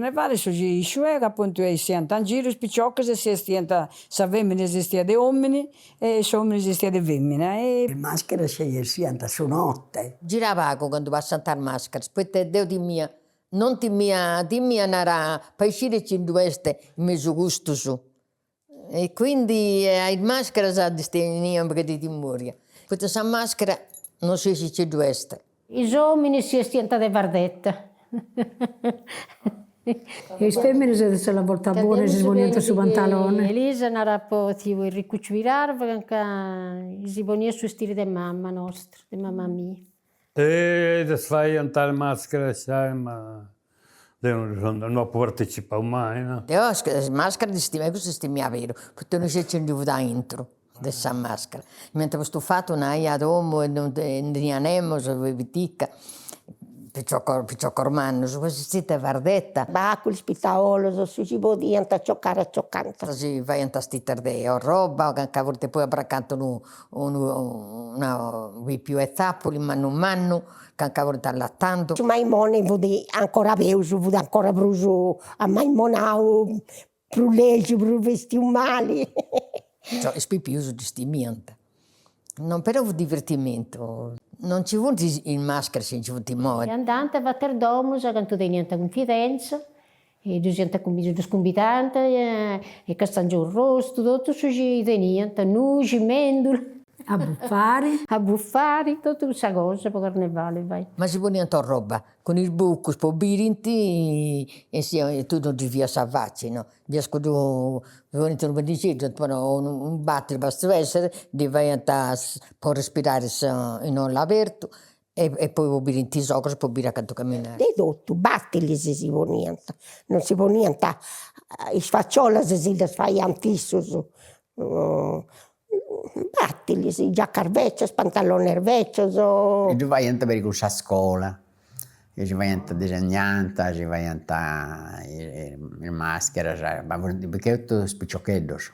carnevali su sciuedu apuntu 'essiant in giru is piciocas e si 'estiant, sa femina si 'estiat de omini e s'omini si 'estiat de femina e. Is mascheras si 'essiant su notte. Girà pagu candu passant is mascheras, poita deu timia, non timia, timia nara, po isciri chi ddu est in mesu custus E quindi a is mascheras ddis tenia unu pagheddu de timoria, poita sa maschera non scis chi ddu est. Is ominis si 'estiant de fardetta. E is feminas de sa borta bona si poniant su pantalone. Elisa narat po tziu Enricucciu Pirarva ca si poniat su 'estiri de mama nostra, de mama mia. E ddas faiant is mascheras ma deu no apu partecipau mai no. Deu is mascheras ddis timia, cussu ddis timia aberu, poita no scidia nci fut aintru de sa maschera, m'iant postu fatu una 'ia a domu e non tenia nemus, fui pitica, piciocos piciocos mannus, poi si 'estint de fardetta. Baculis, pitaolos, su chi podiant acioccare aciocant. Si faiant titas de orroba, ca poita poi abracant unu unu una pipiu 'e tzapuli mannu mannu ca nca funt allatando. Su Maimone fut ancora peus, fut ancora prus ammaimonau, prus legiu, prus bestiu mali. Is pipius ddis timiant. Non però fut divertimentu, non nci funt is mascheras chi nci funt imoi. E andant fatu is domus cantu teniant cunfidenza E ddus iant ddus cumbidant e castangiu arrostu, totu su chi teniant, nuxi, mendula. A bufari. A bufari, totu cussa cosa po carnevali fai. Ma si poniant orroba cun is bucus po birint e si tui non ddi biiast sa faci no, biiast cuddu, si poniant unu pannixeddu o unu battili bastit essere, ddi faiant po respirari in abertu E poi po birint is ogus po biri acantu caminai. De totu, batilis si poniant, non si poniant, is faciolas si ddas faiant issus, batilis, giacas becias, pantalones becios. E ddu faiant peri cun sa scola, e si faiant disegnant, si faiant is mascheras, ma funt prus che totu is piciocheddos.